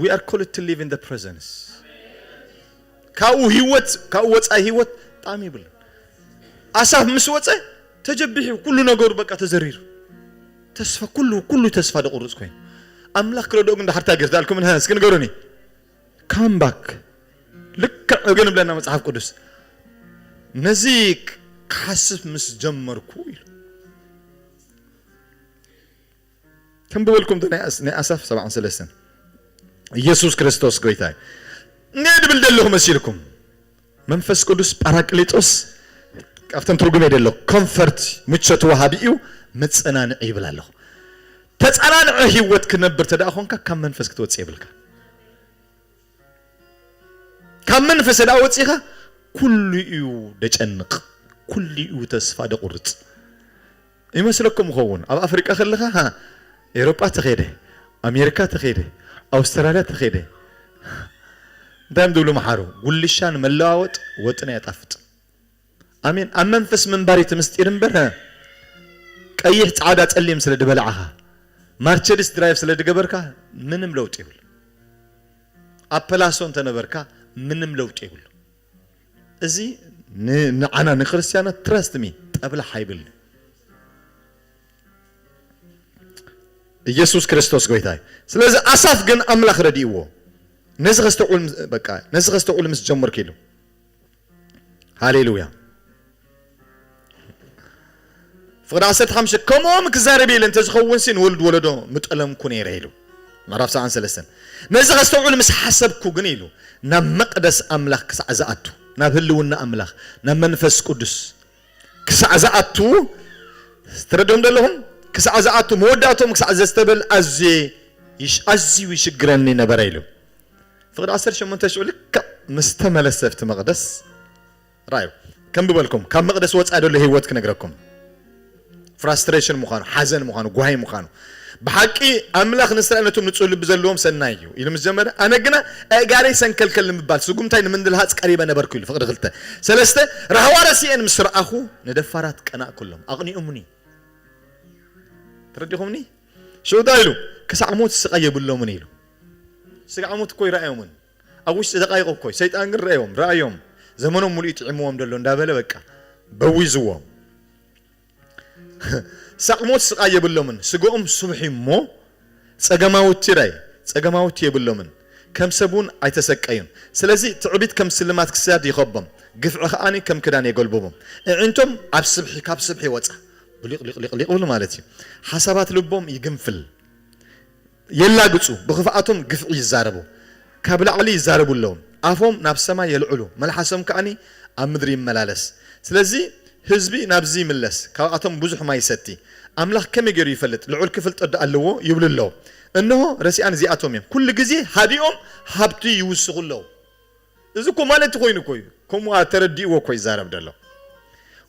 We are called to live in the presence. ካብኡ ህይወት፣ ካብኡ ወፃኢ ህይወት ጣዕሚ ይብልን። ኣሳፍ ምስ ወፀ ተጀቢሑ፣ ኩሉ ነገሩ በቃ ተዘሪሩ። ተስፋ፣ ኩሉ ኩሉ ተስፋ ደቁርፅ ኮይኑ፣ ኣምላኽ ክረድኦ ግን ድሓር ታገስ ዳልኩም ንሃ እስኪ ንገሩኒ። ካም ባክ። ልክዕ እግን ብለና መጽሓፍ ቅዱስ። ነዚ ክሓስብ ምስ ጀመርኩ ኢሉ። ከም ብበልኩም ናይ ኣሳፍ ሰብዓን ሰለስተን፣ ኢየሱስ ክርስቶስ ጎይታይ እነ ድብል ደለኹ መሲልኩም። መንፈስ ቅዱስ ጳራቅሊጦስ ካብተን ትርጉም የደሎ ኮንፈርት፣ ምቾት ወሃቢ እዩ። መጸናንዒ ይብል ኣለኹ። ተጸናንዐ ህይወት ክነብር ተደኣ ኾንካ ካብ መንፈስ ክትወጽእ የብልካ። ካብ መንፈስ ደኣ ወጺኻ ኩሉ እዩ ደጨንቕ፣ ኩሉ እዩ ተስፋ ደቁርጽ። ይመስለኩም ይኸውን ኣብ ኣፍሪቃ ከለኻ፣ ሃ፣ ኤሮጳ ተኸይደ፣ ኣሜሪካ ተኸይደ፣ ኣውስትራልያ ተኸይደ፣ እንታይ እዮም ዝብሉ መሓሩ? ጉልሻ ንመለዋወጥ ወጥና የጣፍጥ። ኣሜን። ኣብ መንፈስ ምንባር እቲ ምስጢር እምበር፣ ቀይሕ ጻዕዳ ጸሊም ስለ ድበላዕኻ፣ ማርቸዲስ ድራይቭ ስለ ድገበርካ ምንም ለውጢ ይብሉ። ኣብ ፐላሶ እንተነበርካ ምንም ለውጢ ይብሉ። እዚ ንዓና ንክርስትያናት ትረስት ሚ ጠብላሕ ኣይብል። ኢየሱስ ክርስቶስ ጎይታይ። ስለዚ ኣሳፍ ግን ኣምላኽ ረድእዎ። ነዚ ከስተውዕል በቃ ነዚ ከስተውዕል ምስ ጀመርክ ኢሉ። ሃሌሉያ። ፍቕዲ ዓሰርተ ሓሙሽተ፣ ከምኦም ክዛረብ ኢለ እንተዝኸውን ሲ ንወልድ ወለዶ ምጠለምኩ ነይረ ኢሉ። ምዕራፍ ሰብዓን ሰለስተን፣ ነዚ ከስተውዕል ምስ ሓሰብኩ ግን ኢሉ፣ ናብ መቕደስ ኣምላኽ ክሳዕ ዝኣቱ፣ ናብ ህልውና ኣምላኽ፣ ናብ መንፈስ ቅዱስ ክሳዕ ዝኣቱ፣ ትረድኦም ዘለኹም? ክሳዕ ዝኣቱ፣ መወዳእቶም ክሳዕ ዘስተብል ኣዝየ ይሽ-፣ ኣዝዩ ይሽግረኒ ነበረ ኢሉ። ፍቕዲ ዓሰርተ ሸሞንተ ሽዑ ልክዕ ምስ ተመለሰ ኣብቲ መቕደስ፣ ራዩ፣ ከም ብበልኩም ካብ መቕደስ ወፃኢ ዘሎ ህይወት ክነግረኩም። ፍራስትሬሽን ምዃኑ፣ ሓዘን ምዃኑ፣ ጓሂ ምዃኑ። ብሓቂ ኣምላኽ ንእስራኤል ነቶም ንጹህ ልቢ ዘለዎም ሰናይ እዩ ኢሉ ምስ ጀመረ፣ ኣነ ግና ኣእጋረይ ሰንከልከል ንምባል ስጉምታይ ንምንድልሃጽ ቀሪበ ነበርኩ ኢሉ። ፍቕዲ ክልተ። ሰለስተ፣ ራህዋ ረሲኤን ምስ ረኣኹ ንደፋራት ቀናእኩሎም፣ ኣቕኒኦምኒ። ተረዲኹምኒ? ሽዑ እንታይ ኢሉ? ክሳዕ ሞት ስቓይ የብሎምን ኢሉ። ስጋዕ ሞት እኮ ይረኣዮምን። ኣብ ውሽጢ ደቃይቕ እኮ ሰይጣን ግን ረኣዮም፣ ረኣዮም። ዘመኖም ሙሉእ ጥዒምዎም ደሎ እንዳበለ በቃ በዊዝዎም። ሳዕ ሞት ስቓይ የብሎምን። ስጋኦም ስቡሕ እዩ እሞ ጸገማውቲ ራይ፣ ጸገማውቲ የብሎምን። ከም ሰብ እውን ኣይተሰቀዩን። ስለዚ ትዕቢት ከም ስልማት ክሳድ ይኸቦም፣ ግፍዒ ከኣኒ ከም ክዳን የገልብቦም። እዕንቶም ኣብ ስብሒ፣ ካብ ስብሒ ወጻ። ብሊቕ ሊቕ ሊቕ ሊቕ ብሉ ማለት እዩ። ሓሳባት ልቦም ይግንፍል። የላግጹ፣ ብኽፍኣቶም ግፍዒ ይዛረቡ፣ ካብ ላዕሊ ይዛረቡ ኣለዉ። ኣፎም ናብ ሰማይ የልዕሉ፣ መልሓሶም ከኣኒ ኣብ ምድሪ ይመላለስ። ስለዚ ህዝቢ ናብዚ ይምለስ፣ ካብኣቶም ብዙሕ ማይ ይሰቲ። ኣምላኽ ከመይ ገይሩ ይፈልጥ? ልዑል ክፍልጠት ዶ ኣለዎ? ይብሉ ኣለዉ። እንሆ ረሲኣን እዚኣቶም እዮም። ኩሉ ግዜ ሃዲኦም ሃብቲ ይውስኹ ኣለዉ። እዚ እኮ ማለት ኮይኑ እኮ እዩ። ከምኡ ተረዲእዎ እኮ ይዛረብ ደሎ።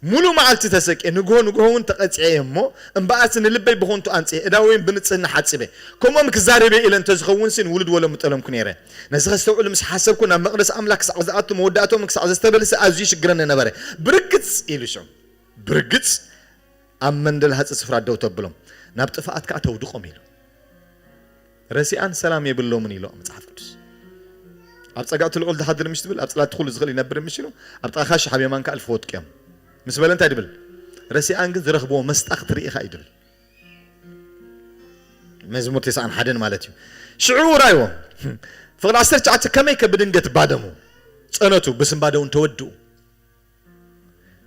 ሙሉ መዓልቲ ተሰቅየ፣ ንግሆ ንግሆ እውን ተቐጺዐ እየ እሞ፣ እምበኣርሲ ንልበይ ብኾንቱ ኣንጽየ፣ እዳወይን ብንጽህና ሓጺበ። ከምኦም ክዛረብ እየ ኢለ እንተዝኸውን ሲ ንውሉድ ወሎ ምጠለምኩ ነይረ። ነዚ ከስተውዕል ምስ ሓሰብኩ፣ ናብ መቕደስ ኣምላኽ ክሳዕ ዝኣቱ፣ መወዳእቶም ክሳዕ ዘስተበልሲ ኣዝዩ ይሽግረኒ ነበረ። ብርግጽ ኢሉ ሽዑ፣ ብርግጽ ኣብ መንደል ሃጽ ስፍራ ደው ተብሎም፣ ናብ ጥፍኣት ከኣ ተውድቖም ኢሉ። ረሲኣን ሰላም የብሎምን ኢሎ መጽሓፍ ቅዱስ። ኣብ ጸጋእቲ ልዑል ዝሓድር ምሽ ትብል፣ ኣብ ጽላቲ ኩሉ ዝኽእል ይነብር ምሽ ኢሉ፣ ኣብ ጥቓኻ ሽሕ ኣብ የማንካ እልፊ ወድቅዮም ምስ በለ እንታይ ድብል? ረሲኣን ግን ዝረኽብዎ መስጣ ክትርኢ ኢኻ እዩ ድብል። መዝሙር ተስዓን ሓደን ማለት እዩ። ሽዑ ራይዎ ፍቕዲ ዓሰርተ ትሽዓተ ከመይ ከ ብድንገት ባደሙ፣ ጸነቱ፣ ብስንባደ እውን ተወድኡ።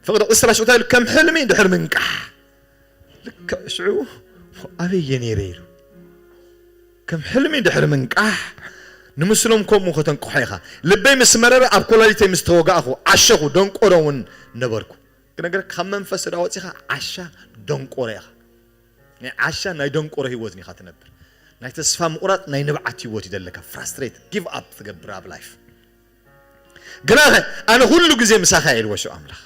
ፍቕዲ ዕስራ ሽዑ እንታይ ኢሉ? ከም ሕልሚ ድሕሪ ምንቃሕ። ልክዕ ሽዑ ኣበይ እየ ነይረ ኢሉ። ከም ሕልሚ ድሕሪ ምንቃሕ ንምስሎም ከምኡ ከተንቅሖ ኢኻ። ልበይ ምስ መረረ ኣብ ኮላሊተይ ምስ ተወጋእኹ ዓሸኹ፣ ደንቆሮ እውን ነበርኩ። ክነገር ካብ መንፈስ ዳ ወፂኻ ዓሻ ደንቆሮ ኢኻ። ናይ ዓሻ ናይ ደንቆሮ ህይወት ኢኻ ትነብር። ናይ ተስፋ ምቑራፅ ናይ ንብዓት ህይወት እዩ ዘለካ። ፍራስትሬት ጊቭ ኣፕ ትገብር ኣብ ላይፍ። ግናኸ ኣነ ኩሉ ግዜ ምሳኻ እየ ኢልዎ ሽዑ ኣምላኽ።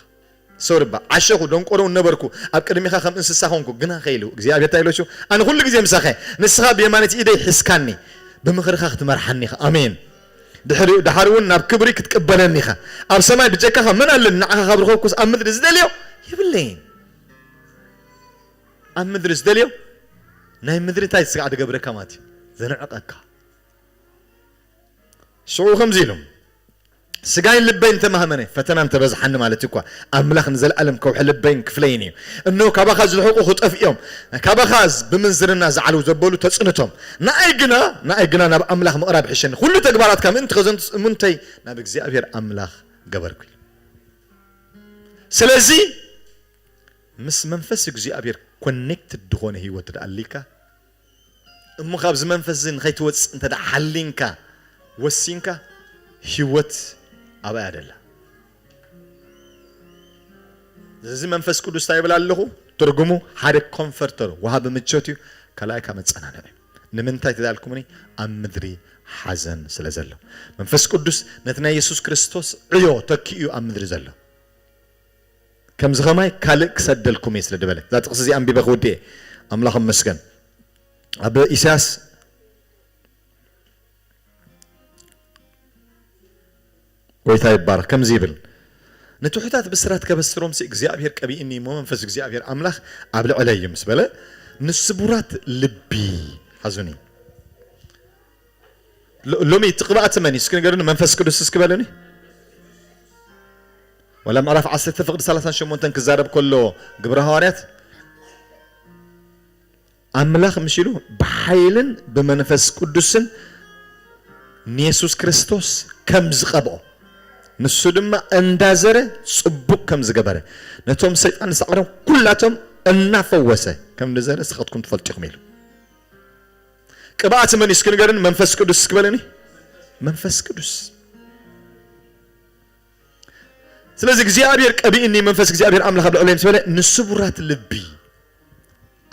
ሶሪ እባ ዓሸኹ ደንቆሮ እውን ነበርኩ፣ ኣብ ቅድሚኻ ከም እንስሳ ኾንኩ፣ ግናኸ ኢሉ እግዚኣብሔር እንታይ ኢሎ ሽዑ? ኣነ ኩሉ ግዜ ምሳኻ እየ፣ ንስኻ ብየማነይቲ ኢደይ ሒዝካኒ፣ ብምኽርኻ ክትመርሓኒ ኢኻ። ኣሜን። ድሕሪኡ ደሓር እውን ናብ ክብሪ ክትቅበለኒ ኢኻ። ኣብ ሰማይ ብጀካኻ መን ኣለኒ? ንዓኻ ካብ ረኸብኩስ ኣብ ምድሪ ዝደልዮ የብለይን። ኣብ ምድሪ ዝደልዮ ናይ ምድሪ እንታይ ስጋዕ ዝገብረካ ማለት እዩ? ዘንዕቐካ። ሽዑ ከምዚ ኢሉ፣ ስጋይን ልበይን እንተማህመነ፣ ፈተና እንተበዝሓኒ ማለት እኳ፣ ኣምላኽ ንዘለኣለም ከውሒ ልበይን ክፍለይን እዩ። እነሆ ካባኻ ዝርሕቁ ክጠፍኡ እዮም፣ ካባኻ ብምንዝርና ዝዓልዉ ዘበሉ ተጽንቶም። ንኣይ ግና፣ ንኣይ ግና ናብ ኣምላኽ ምቕራብ ይሕሸኒ። ኩሉ ተግባራትካ ምእንቲ ከዘንትስ እሙንተይ ናብ እግዚኣብሔር ኣምላኽ ገበርኩ ኢሉ። ስለዚ ምስ መንፈስ እግዚኣብሔር ኮኔክትድ ዝኾነ ህይወት ደኣ ኣሊካ እሞ ካብዚ መንፈስ እዚ ንኸይትወፅእ እንተ ደኣ ሓሊንካ ወሲንካ ህይወት ኣብኣ ደላ። እዚ መንፈስ ቅዱስ እንታይ ይብል ኣለኹ? ትርጉሙ ሓደ ኮንፈርተር ወሃቢ ምቾት እዩ፣ ካልኣይ ካብ መጸናንዒ እዩ። ንምንታይ ትዳልኩምኒ? ኣብ ምድሪ ሓዘን ስለ ዘሎ። መንፈስ ቅዱስ ነቲ ናይ የሱስ ክርስቶስ ዕዮ ተኪኡ እዩ ኣብ ምድሪ ዘሎ። ከምዚ ኸማይ ካልእ ክሰደልኩም እየ ስለ ዝበለ። እዛ ጥቕሲ እዚኣ ኣንቢበ ክውድእ እየ። ኣምላኽ ይመስገን። ኣብ ኢሳያስ ጎይታ ይባረኽ። ከምዚ ይብል፣ "ንትሑታት ብስራት ከበስሮምሲ እግዚኣብሔር ቀቢእኒ እሞ መንፈስ እግዚኣብሔር ኣምላኽ ኣብ ልዕለይ እዩ" ምስ በለ፣ ንስቡራት ልቢ ሓዙኒ። ሎ-፣ ሎሚ እቲ ቅብኣት መን እዩ? እስኪ ንገሩኒ፣ መንፈስ ቅዱስ እስኪ በሉኒ። ዋላ ምዕራፍ ዓሰርተ ፍቕዲ ሰላሳን ሸሞንተን ክዛረብ ከሎ ግብረ ሃዋርያት ኣምላኽ ምሽ ኢሉ ብሓይልን ብመንፈስ ቅዱስን ንየሱስ ክርስቶስ ከም ዝቐብኦ፣ ንሱ ድማ እንዳዘረ ጽቡቕ ከም ዝገበረ፣ ነቶም ሰይጣን ዝሰዓሮም ኩላቶም እናፈወሰ ከም ዝዘረ ንስኻትኩም ትፈልጡ ኢኹም ኢሉ። ቅብኣት መን እዩ እስኪ ንገርኒ? መንፈስ ቅዱስ እስኪ በለኒ። መንፈስ ቅዱስ። ስለዚ እግዚኣብሔር ቀቢእኒ፣ መንፈስ እግዚኣብሔር ኣምላኽ ኣብ ልዕለይ ምስ በለ፣ ንስቡራት ልቢ፣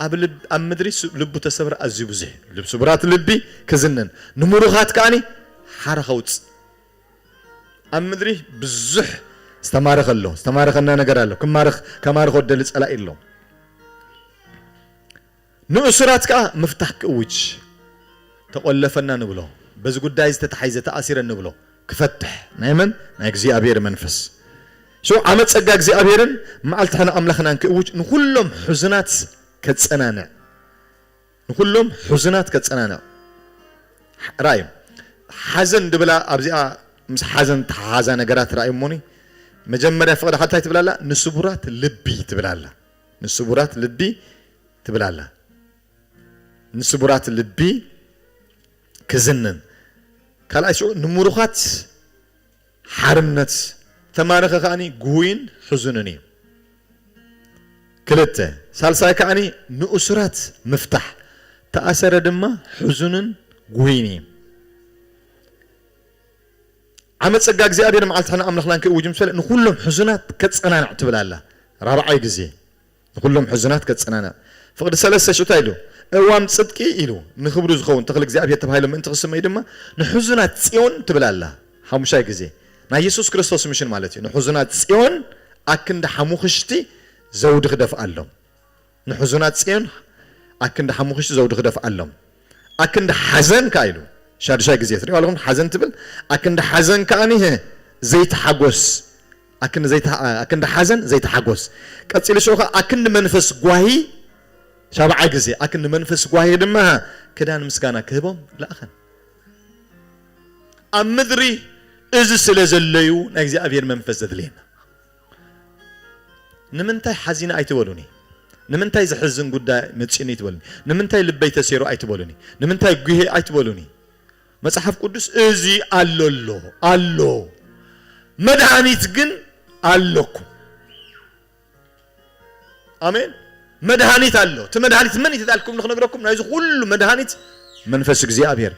ኣብ ልብ-፣ ኣብ ምድሪ ስ-፣ ልቡ ተሰብረ ኣዝዩ ብዙሕ፣ ልብ-፣ ስቡራት ልቢ ክዝንን፣ ንምሩኻት ከኣኒ ሓራ ከውጽእ። ኣብ ምድሪ ብዙሕ ዝተማረኸ ኣሎ፣ ዝተማረኸና ነገር ኣሎ፣ ክማርኽ፣ ከማርኾ ደሊ ጸላኢ ኣሎ። ንእሱራት ከኣ ምፍታሕ ክእውጅ፣ ተቖለፈና ንብሎ፣ በዚ ጉዳይ እዚ ተታሒዘ ተኣሲረ ንብሎ፣ ክፈትሕ። ናይ መን? ናይ እግዚኣብሔር መንፈስ። ሽዑ ዓመት ጸጋ እግዚኣብሔርን መዓልቲ ሕነ ኣምላኽናን ክእውጅ፣ ንኹሎም ሕዙናት ከጸናንዕ፣ ንኹሎም ሕዙናት ከጸናንዕ። ራእዩ፣ ሓዘን ድብላ ኣብዚኣ ምስ ሓዘን ተሓሓዛ ነገራት ራእዩ እሞኒ፣ መጀመርያ ፍቕዲ ሓልታይ ትብላላ፣ ንስቡራት ልቢ ትብላላ። ንስቡራት ልቢ ትብላላ። ንስቡራት ልቢ ክዝንን። ካልኣይ ሽዑ ንምሩኻት ሓርነት፣ ተማረኸ ከኣኒ ጉሁይን ሕዙንን እዩ። ክልተ፣ ሳልሳይ ከኣኒ ንእሱራት ምፍታሕ፣ ተኣሰረ ድማ ሕዙንን ጉሁይን እዩ። ዓመት ጸጋ እግዚኣብሔር መዓልቲ ሕነ ኣምላኽናን ክእውጅ ምስ በለ ንኹሎም ሕዙናት ከጸናንዕ ትብል ኣላ። ራብዓይ ግዜ ንኹሎም ሕዙናት ከጸናንዕ። ፍቕዲ ሰለስተ ሽዑ እንታይ ኢሉ? እዋም ጽድቂ ኢሉ ንኽብሩ ዝኸውን ተኽሊ እግዚኣብሔር ተባሂሎም ምእንቲ ክስመዩ ድማ ንሕዙናት ጽዮን ትብል ኣላ። ሓሙሻይ ግዜ ናይ የሱስ ክርስቶስ ምሽን ማለት እዩ። ንሕዙናት ጽዮን ኣክንዲ ሓሙኽሽቲ ዘውዲ ክደፍኣሎም። ንሕዙናት ጽዮን ኣክንዲ ሓሙኽሽቲ ዘውዲ ክደፍኣሎም። ኣክንዲ ሓዘን ከኣ ኢሉ ሻድሻይ ግዜ ትሪእዋ ኣለኹም፣ ሓዘን ትብል። ኣክንዲ ሓዘን ከኣ ኒህ ዘይተሓጎስ፣ ኣክንዲ ዘይተ-፣ ኣክንዲ ሓዘን ዘይተሓጎስ። ቀጺሉ ሽዑ ከኣ ኣክንዲ መንፈስ ጓሂ ሻብዓይ ግዜ፣ ኣክንዲ መንፈስ ጓሂ ድማ ክዳን ምስጋና ክህቦም ለኣኸን። ኣብ ምድሪ እዚ ስለ ዘለዩ ናይ እግዚኣብሔር መንፈስ ዘድልየና። ንምንታይ ሓዚነ ኣይትበሉኒ? ንምንታይ ዘሕዝን ጉዳይ መጺኡኒ ኣይትበሉኒ? ንምንታይ ልበይ ተሴሩ ኣይትበሉኒ? ንምንታይ ጉሄ ኣይትበሉኒ? መጽሓፍ ቅዱስ እዚ ኣሎ ኣሎ ኣሎ። መድሃኒት ግን ኣለኩም። ኣሜን። መድሃኒት ኣሎ። እቲ መድሃኒት መን እዩ ተዳልኩም ንኽነግረኩም፣ ናይዚ ኩሉ መድሃኒት መንፈስ እግዚኣብሔር፣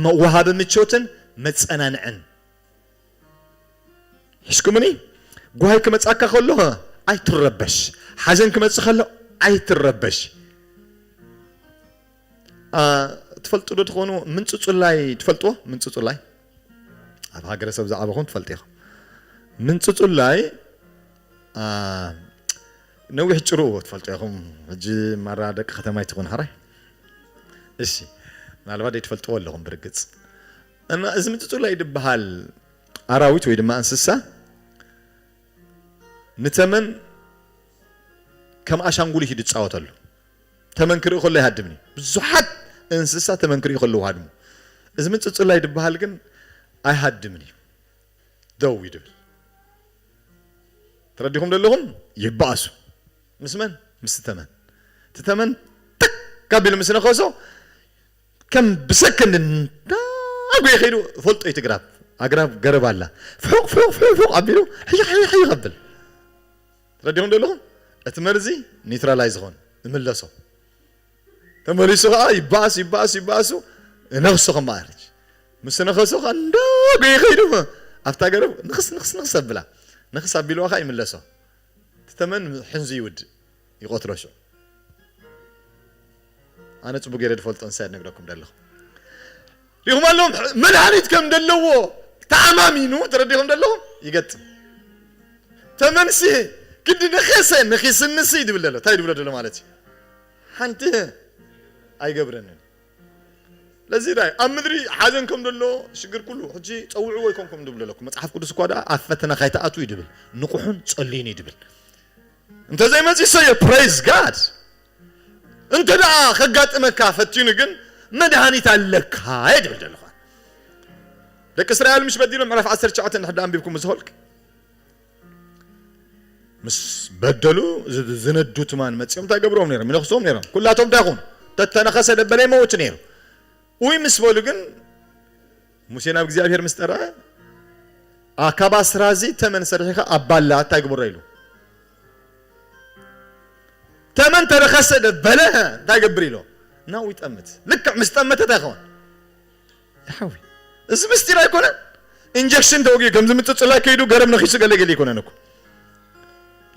መ-፣ ወሃቢ ምቾትን መጸናንዕን። ሒዝኩምኒ? ጓሂ ክመጻካ ከሎ ኣይትረበሽ። ሓዘን ክመጽእ ከሎ ኣይትረበሽ። አ፣ ትፈልጡ ዶ ትኾኑ ምንጽጹላይ ትፈልጥዎ? ምንጽጹላይ ኣብ ሃገረሰብ ዝዓበኹም ትፈልጡ ኢኹም። ምንጽጹላይ፣ አ፣ ነዊሕ ጭርኡ ትፈልጡ ኢኹም። ሕጂ ማራ ደቂ ከተማ ኣይትኾኑ ሓራይ። እሺ፣ ምናልባት ዘይትፈልጥዎ ኣለኹም ብርግጽ። እና እዚ ምንጽጹላይ ድበሃል ኣራዊት ወይ ድማ እንስሳ ንተመን ከም ኣሻንጉሊት እዩ ዝጻወተሉ። ተመን ክርኢ ከሎ ይሃድምኒ። ብዙሓት እንስሳ ተመን ክርኢ ከለዉ ሃድሙ። እዚ ምንጽጹላይ ድበሃል ግን ኣይሃድምን እዩ፣ ደው እዩ ድብል። ተረዲኹም ዘለኹም? ይበኣሱ። ምስ መን? ምስ ተመን። እቲ ተመን ተክ ኣቢሉ ምስ ነኸሶ፣ ከም ብሰከንድ እንዳጎየ ከይዱ ፈልጦ እዩ እቲ ግራብ። ኣግራብ ገረብ ኣላ። ፍሑቕ፣ ፍሑቕ፣ ፍሑቕ፣ ፍሑቕ ኣቢሉ ሕይቕ፣ ሕይቕ፣ ሕይቕ ኣብል። ተረዲኹም ዘለኹም? እቲ መርዚ ኒውትራላይዝ ዝኾን፣ ይምለሶ። ተመሊሱ ኸዓ ይበኣስ፣ ይበኣስ፣ ይበኣሱ፣ ነኽሱ ከመዓርጅ። ምስ ነኸሱ ኸዓ እንዳጎየ ከይዱ፣ ኣብታ ገረብ ንኽስ፣ ንኽስ፣ ንኽስ ኣብላ። ንኽስ ኣቢልዋ ኸዓ ይምለሶ። እቲ ተመን ሕንዙ ይውድእ፣ ይቆትሮ ሽዑ። ኣነ ጽቡቅ ገይረ ዝፈልጦ እንሳይ ነግረኩም ደለኹ። ሪኹም ኣለኹም፣ መድሃኒት ከም ደለዎ ተኣማሚኑ፣ ተረዲኹም ደለኹም፣ ይገጥም። ተመንሲ ግዲ ነኸሰ፣ ነኺስንሲ ይድብል ደሎ። እንታይ ይድብሎ ደሎ ማለት እዩ? ሓንቲ ኣይገብረንን። ለዚ ዳይ ኣብ ምድሪ ሓዘን ከም ደሎ፣ ሽግር ኩሉ፣ ሕጂ ጸውዕዎ ይኮንኩም ድብል ደለኩ። መጽሓፍ ቅዱስ እኳ ደኣ ኣብ ፈተና ካይትኣትዉ ይድብል። ንቑሑን ጸልዩን ይድብል። እንተ ዘይመጺእ ሰየ፣ ፕሬዝ ጋድ። እንተ ደኣ ከጋጥመካ ፈቲኑ ግን መድሃኒት ኣለካ እየ ድብል ዘለኹ። ደቂ እስራኤል ምሽ በዲሎም ምዕራፍ ዓሰርተ ትሽዓተ እንድሕር ደኣ ኣንቢብኩም ዝኸልክ ምስ በደሉ ዝ-፣ ዝነዱ ትማን መጺኦም እንታይ ገብርዎም ነይሮም? ይነኽስዎም ነይሮም። ኩላቶም እንታይ ይኹኑ? ተተነኸሰ ደበለ ይመውት ነይሩ። ውይ ምስ በሉ ግን ሙሴ ናብ እግዚኣብሔር ምስ ጠርዐ፣ "ኣ፣ ካብ ኣስራዚ ተመን ሰሪሕኻ ኣባላ እንታይ ግበሮ?" ኢሉ። ተመን ተረኸሰ ደበለ እንታይ ገብር ኢሎ? ናው ይጠምት። ልክዕ ምስ ጠመተ እንታይ ይኸውን? ይሓዊ። እዚ ምስጢር ኣይኮነን? ኢንጀክሽን ተወጊኡ ከምዚ ምጽጽላይ ከይዱ ገረብ ነኺሱ ገለ ገለ ኣይኮነን እኮ።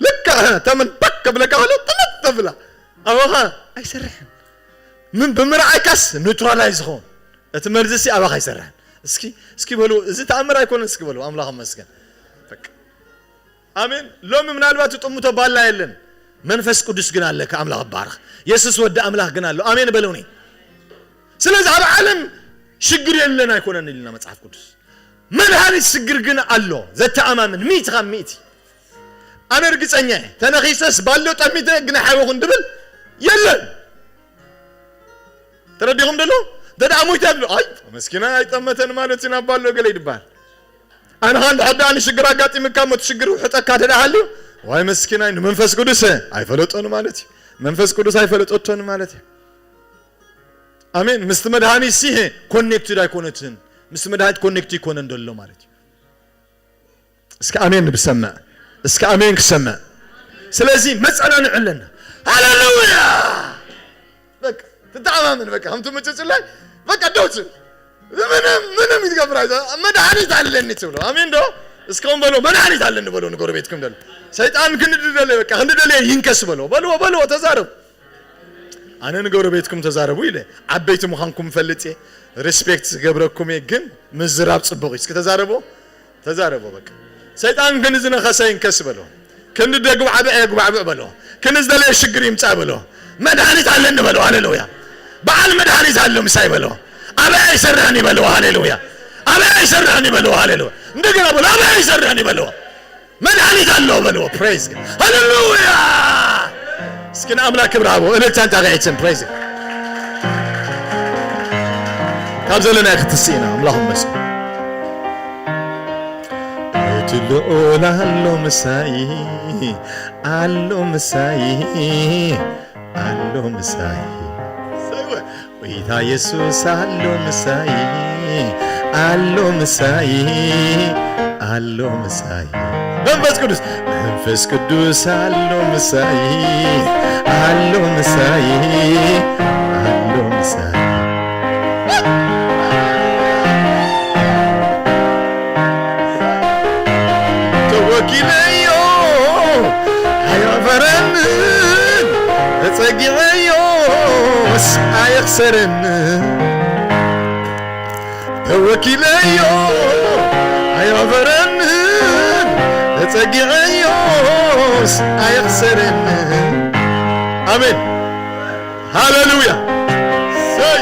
ልክዕ ተመን ባክ ከብለካ ከሎ ጥምት ተብላ። ኣባኻ ኣይሰርሕን። ምን ብምርዓይካስ ኒውትራላይዝ ዝኸውን። እቲ መርዚ ሲ ኣባኻ ኣይሰርሕን። እስኪ፣ እስኪ በሉ፣ እዚ ተኣምር ኣይኮነን እስኪ በሉ፣ ኣምላኽ ይመስገን። በቃ። ኣሜን። ሎሚ ምናልባት ትጥምቶ ባላ የለን። መንፈስ ቅዱስ ግን ኣለካ፣ ኣምላኽ ይባረኽ። የሱስ ወዲ ኣምላኽ ግን ኣሎ። ኣሜን በለውኒ። ስለዚ ኣብ ዓለም ሽግር የለን ኣይኮነን ኢልና መጽሓፍ ቅዱስ። መድሃኒት ሽግር ግን ኣሎ። ዘተኣማምን ሚእቲ ካብ ሚእቲ። ኣነ ርግጸኛ እየ። ተነኺሰስ ባሎ ጠሚተ ግን ኣይሓወኹን ድብል የለን። ተረዲኹም ደሎ? እንተ ደኣ ሞይተ ይብሉ፣ "ኣይ፣ መስኪና ኣይጠመተን ማለት እዩ፣ ናብ ባሎ ገለ ይድባል." ኣንኻ እንድሕር ደኣ ንሽግር ኣጋጢምካ እሞ እቲ ሽግር ውሕጠካ እንተ ደኣ ሃልዩ፣ "ዋይ መስኪናይ፣ ንመንፈስ ቅዱስ ኣይፈለጦን ማለት እዩ። መንፈስ ቅዱስ ኣይፈለጠቶን ማለት እዩ." ኣሜን። ምስቲ መድሃኒት ሲ ኮኔክትድ ኣይኮነትን። ምስቲ መድሃኒት ኮኔክት ይኮነን ደሎ ማለት እዩ። እስከ ኣሜን ንብሰምዕ። እስከ ኣሜን ክሰምዕ። ስለዚ መጸናንዒ ኣለና። ሃሌሉያ! በቃ ትተኣማመን፣ በቃ ከምቲ ምጭጭላይ በቃ ደው ትብል። ምንም፣ ምንም ይትገብር ኣይዛ፣ መድሃኒት ኣለኒ ትብሎ። ኣሜን ዶ? እስከ እውን በሎ፣ መድሃኒት ኣለኒ በሎ ንጎረቤትኩም ደሎ። ሰይጣን ክንዲ ደለየ፣ በቃ ክንዲ ደለየ ይንከስ በሎ። በልዎ፣ በልዎ፣ ተዛረቡ። ኣነ ንጎረቤትኩም ተዛረቡ ኢለ፣ ዓበይቲ ምዃንኩም እፈልጥ እየ፣ ሪስፔክት ዝገብረኩም እየ፣ ግን ምዝራብ ጽቡቕ እዩ። እስኪ ተዛረቡ፣ ተዛረቡ በቃ። ሰይጣን ክንዲ ዝነኸሰ ይንከስ በሎ። ክንዲ ደጉባዕብዕ የጉባዕብዕ በሎ። ክንዲ ዝደለየ ሽግር ይምጻእ በሎ። መድሃኒት ኣለኒ በሎ። ሃሌሉያ። በዓል መድሃኒት ኣሎ ምሳይ በሎ። ኣበይ ኣይሰርሕን እዩ በሎ። ሃሌሉያ። ኣበይ ኣይሰርሕን እዩ በሎ። ሃሌሉያ። እንደገና በሎ። ኣበይ ኣይሰርሕን እዩ በሎ። መድሃኒት ኣሎ በልዎ። ፕሬዝ ጋድ። ሃሌሉያ። እስኪ ንኣምላክ ክብሪ ሃቦ። እልልታ እንታ ከይትን ፕሬዝ ጋድ። ካብ ዘለና ክትስኢና ኣምላኽ ይመስገን። እቲ ልዑል ኣሎ ምሳይ፣ ኣሎ ምሳይ፣ ኣሎ ምሳይ። ጎይታ የሱስ ኣሎ ምሳይ፣ ኣሎ ምሳይ፣ ኣሎ ምሳይ። መንፈስ ቅዱስ፣ መንፈስ ቅዱስ ኣሎ ምሳይ፣ ኣሎ ምሳይ፣ ኣሎ ምሳይ። ተወኪለዮ ኣየዕፈረንን፣ ተጸጊዐዮስ ኣየኽሰረንን። ተወኪለዮ ኣየዕፈረንን፣ ተጸጊዐዮስ ኣየኽሰረንን። ኣሜን። ሃሌሉያ። ሰይ።